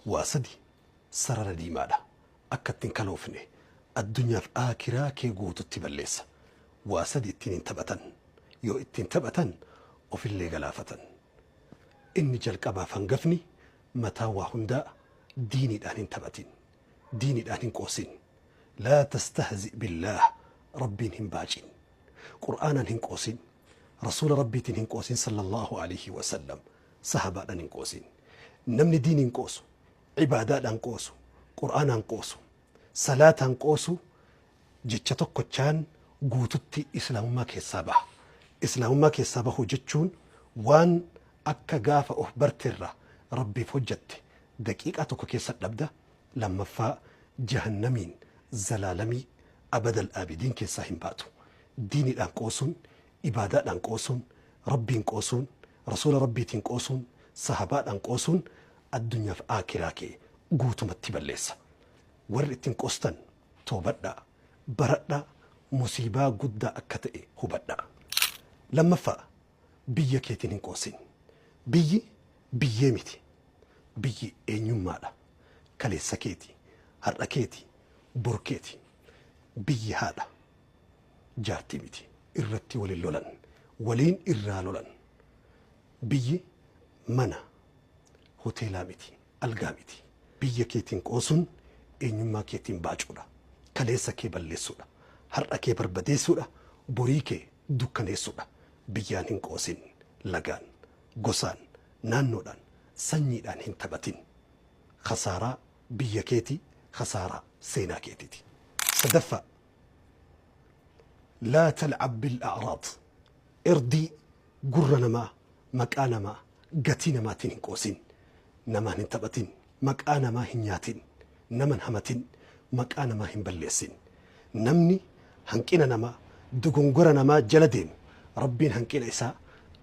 Waa sadi sarara diimaadha. Akka ittiin kaloofne addunyaaf aakiraa kee guututti balleessa. Waa sadi ittiin hin taphatan. Yoo ittiin taphatan ofillee galaafatan. Inni jalqabaaf hangafni mataa waa hundaa diiniidhaan hin taphatin. Diiniidhaan hin qoosin. Laa tastahzi billaah, Rabbiin hin baacin. Qur'aanaan hin qoosin. Rasuula Rabbiitiin hin qoosin sallallahu alaihi wasallam. Sahabaadhaan hin qoosin. Namni diiniin qoosu, ibaadaadhaan qoosu, Qur'aanaan qoosu, salaataan qoosu jecha tokkochaan guututti islaamummaa keessaa baha. Islaamummaa keessaa bahuu jechuun waan akka gaafa of barteerra Rabbiif hojjatte daqiiqaa tokko keessa dhabda. Lammaffaa, jahannamiin zalaalamii abadal aabidiin keessaa hin baatu. Diiniidhaan qoosuun, ibaadaadhaan qoosuun, Rabbiin qoosuun, Rasuula Rabbiitiin qoosuun, sahabaadhaan qoosuun addunyaaf aakiraa kee guutumatti balleessa. Warri ittiin qoostan toobadhaa, baradhaa, musiibaa guddaa akka ta'e hubadhaa. Lammaffaa, biyya keetiin hin qoosin. Biyyi biyyee miti. Biyyi eenyummaadha. Kaleessa keeti, har'a keeti, bor keeti. Biyyi haadha. Jaartii miti. Irratti waliin lolan. Waliin irraa lolan. Biyyi mana, hoteelaa miti, algaa miti. Biyya keetiin qoosuun eenyummaa keetiin baacuudha. Kaleessa kee balleessuudha. Har'a kee barbadeessuudha. Borii kee dukkaneessuudha. Biyyaan hin qoosin. Lagaan, gosaan, naannoodhaan, sanyiidhaan hin taphatin. Khasaaraa biyya keetii, khasaaraa seenaa keetiiti. Sadaffaa, laa tal'ab bil a'raad. Irdii gurra namaa, maqaa namaa, gatii namaatiin hin qoosin. Namaan hin taphatin. Maqaa namaa hin nyaatin. Naman hamatin. Maqaa namaa hin balleessin. Namni hanqina namaa, dogongora namaa jala deemu, Rabbiin hanqina isaa,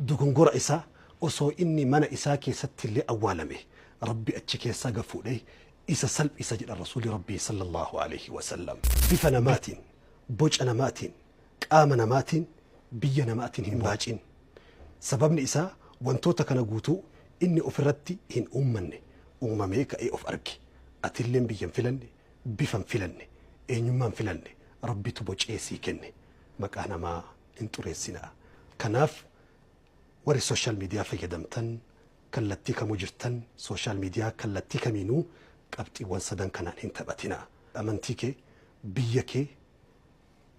dogongora isaa osoo inni mana isaa keessatti illee awwaalame, Rabbi achi keessaa gad fuudhee isa salphisa jedhan Rasuulli Rabbii sallallahu alaihi wasallam. Bifa namaatiin, boca namaatiin, qaama namaatiin, biyya namaatiin hin baacin. Sababni isaa wantoota kana guutuu inni ofirratti hin uummanne, uumamee ka'ee of arge. Atilleen biyya hin filanne, bifa hin filanne, eenyummaa hin filanne, Rabbitu bocee sii kenne. Maqaa namaa hin xureessinaa. Kanaaf warri social media fayyadamtan kallattii kamuu jirtan social media kallattii kamiinuu qabxiiwwan sadan kanaan hin taphatinaa. Amantii kee, biyya kee,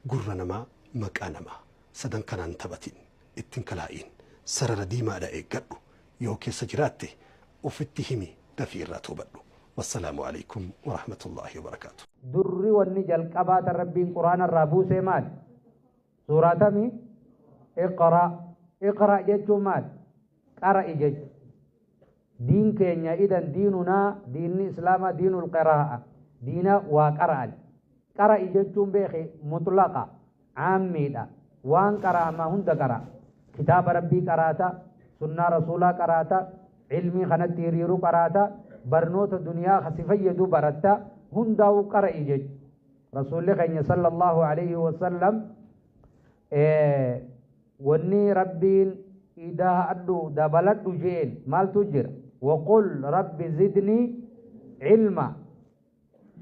gurra namaa, maqaa namaa. Sadan kanaan hin taphatin. Itti hin kalaa'iin. Sarara diimaadha eeggadhu. Yoo keessa jiraatte ofitti himi, dafii irraa toobadhu. Wassalaamu alaikum warahmatullaahi wabarakaatu. Durri wanni jalqabaa tan Rabbiin Qur'aana irraa buusee maali? Suuraa tami? Iqra. Iqra jechuun maali? Qara'i jechu. Diin keenya idan diinunaa diinni islaamaa diinul qiraa'a. Diina waa qara'an. Qara'i jechuun beeki mutlaqa, caammiidha. Waan qara'amaa hunda qara'a. Kitaaba Rabbii qaraata, sunnaa Rasuulaa qaraata, ilmii kanatti hiriiru qaraata, barnoota duniyaa ka si fayyadu baratta, hundaa'u qara'i jechu. Rasuulli keenya sallallahu alayhi wasallam wanni Rabbiin ida'adhu dabaladhu jeen maaltu jira? Waqul rabbi zidni ilma.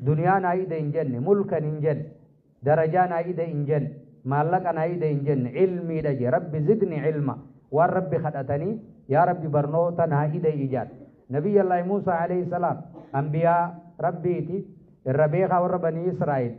Duniyaa naa ida hin jenne, mulkan hin jenne, darajaa naa ida hin jenne, maallaqa naa ida hin jenne, ilmiidha jee. Rabbi zidni ilma. Waan Rabbi kadhatanii, yaa Rabbi, barnoota naa ida ijaan. Nabiyyallaahi Muusaa alayhi salaam anbiyaa Rabbiiti irra beekaa warra Banii Israa'el.